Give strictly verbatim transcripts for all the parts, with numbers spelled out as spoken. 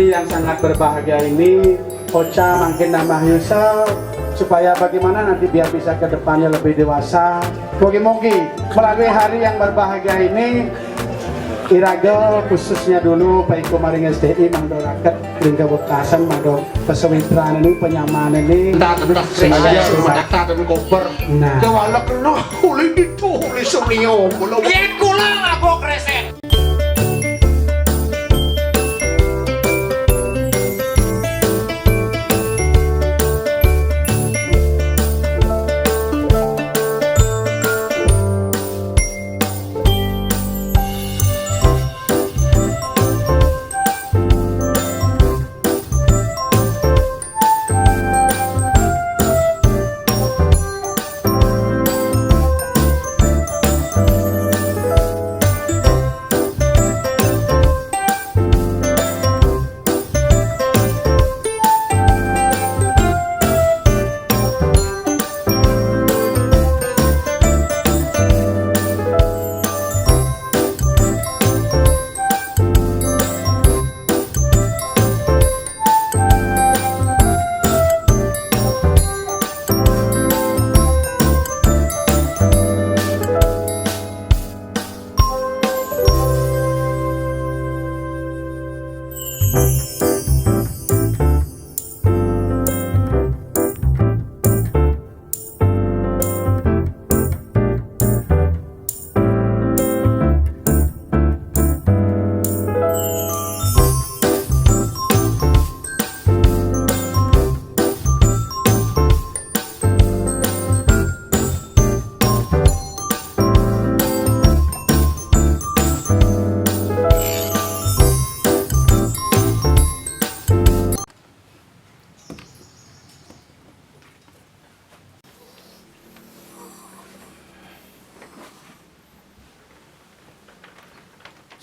Yang sangat berbahagia ini, Ocha makin nambah nyusul, supaya bagaimana nanti biar bisa ke depannya lebih dewasa. Mogi-mogi melalui hari yang berbahagia ini, Iragel khususnya dulu Pak Iko maring S T I mangdo raket ring kawektasan mangdo pasawitran ini, penyamanan ini. Entah, entah, semuanya, semuanya. Entah, dan koper. Nah. Jawalak kena, ulih itu, ulih senior, ulih. Yen kula ngabok resek.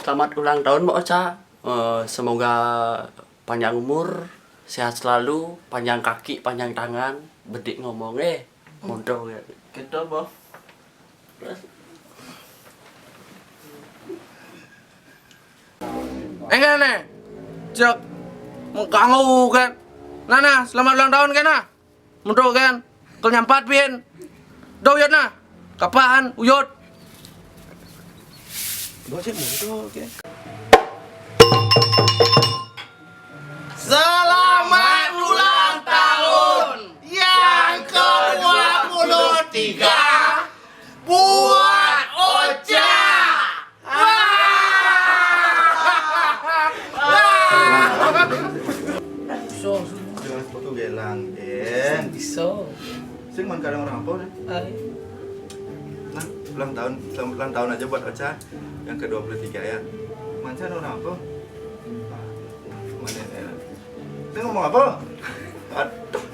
Selamat ulang tahun, Mbok Ocha. Eh, semoga panjang umur, sehat selalu, panjang kaki, panjang tangan, bedik ngomong, eh, mondok ya. Gitu, Mbok. Enggak nih, cek mengganggu kan. Nah, nah, selamat ulang tahun kan, nah. Munduk kan, kel nyampat bin. Dah uyut nah, kapan uyut? Dah cek munduk kan. Selamat ulang tahun yang kedua puluh tiga buat Ocha. Iso. Jangan sepatu gelang, Deng. Iso. Sing man kadang orang apa, Deng? Ay. Nah, ulang tahun, selamat ulang tahun aja buat Ocha yang kedua puluh tiga ya. Mancan orang apa? Mana ya? Sing ngomong apa? Aduh.